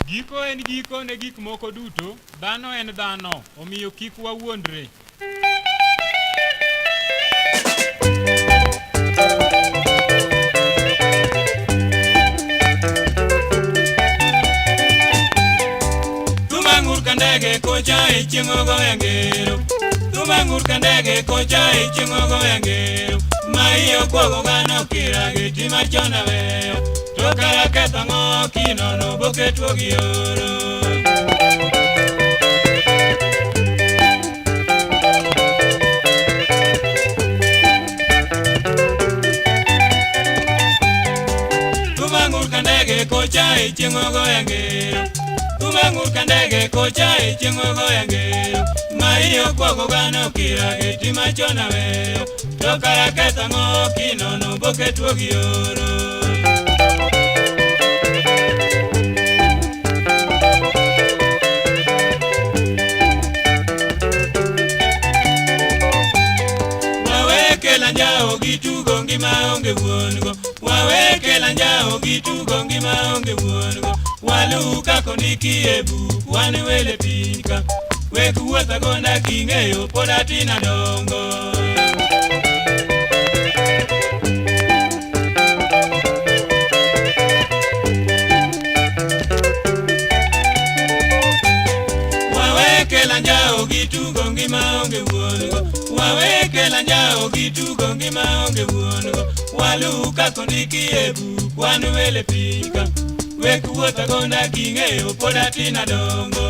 Giko en giko ne gik moko duto, dhano en dhano, omiyo kik wawuondre. Thum ang'ur ka ndege kocha e chieng' ogoya ngero. Thum ang'ur ka ndege kocha e chieng' ogoya ngero. Ma iye okuogo gano kiragi tima chon aweyo. To kara ketho ang'o kinono boke tuo gi oro. Thum ang'ur ka ndege kocha e chieng' ogoya ngero. Thum ang'ur ka ndege kocha e chieng' ogoya ngero. Ma iye okuogo gano kiragi tima chon aweyo. To kara ketho ang'o kinono boke tuo gi oro. Waweke anjawo gi tugo ngima onge wuon go. Waweke anjawo gi tugo ngima onge wuon go. Waluw kaka ondiki e buk wan wele piny ka. Wek wuoth agonda king'eyo pod atin adongo. Waweke anjawo gi tugo ngima onge wuon go. Waweke anjawo gi tugo ngima onge wuon go. Waluw kaka ondiki e buk wan wele piny ka. Wek wuoth agonda king'eyo pod atin adongo.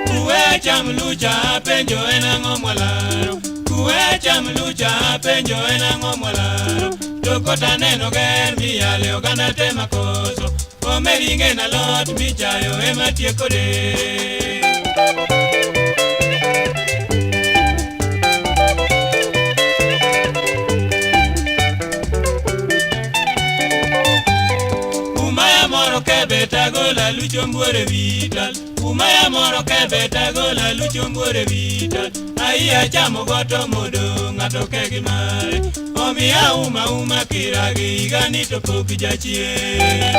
Kuwe cham lucha penjo en ang'o mwalaro. Kuwe cham lucha penjo en ang'o mwalaro. To kota neno ger miyale oganda te makoso. Omeri ng'e na lot michayo ema tieko del. Umaya moro kebe tagola lucho mbuore vital. Umaya moro kebe tagola lucho mbuore vital. Aiya chamo goto modo ng'ato kegi mare. Omiya uma uma kiragi higani to pok jachien.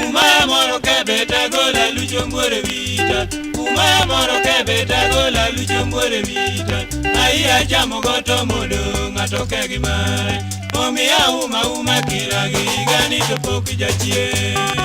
Umaya moro kebe tagola lucho mbuore vital. Umaya moro kebe tagola lucho mbuore vital. Aiya chamo goto modo ng'ato kegi mare. Omiya uma uma kiragi higani to pok jachien.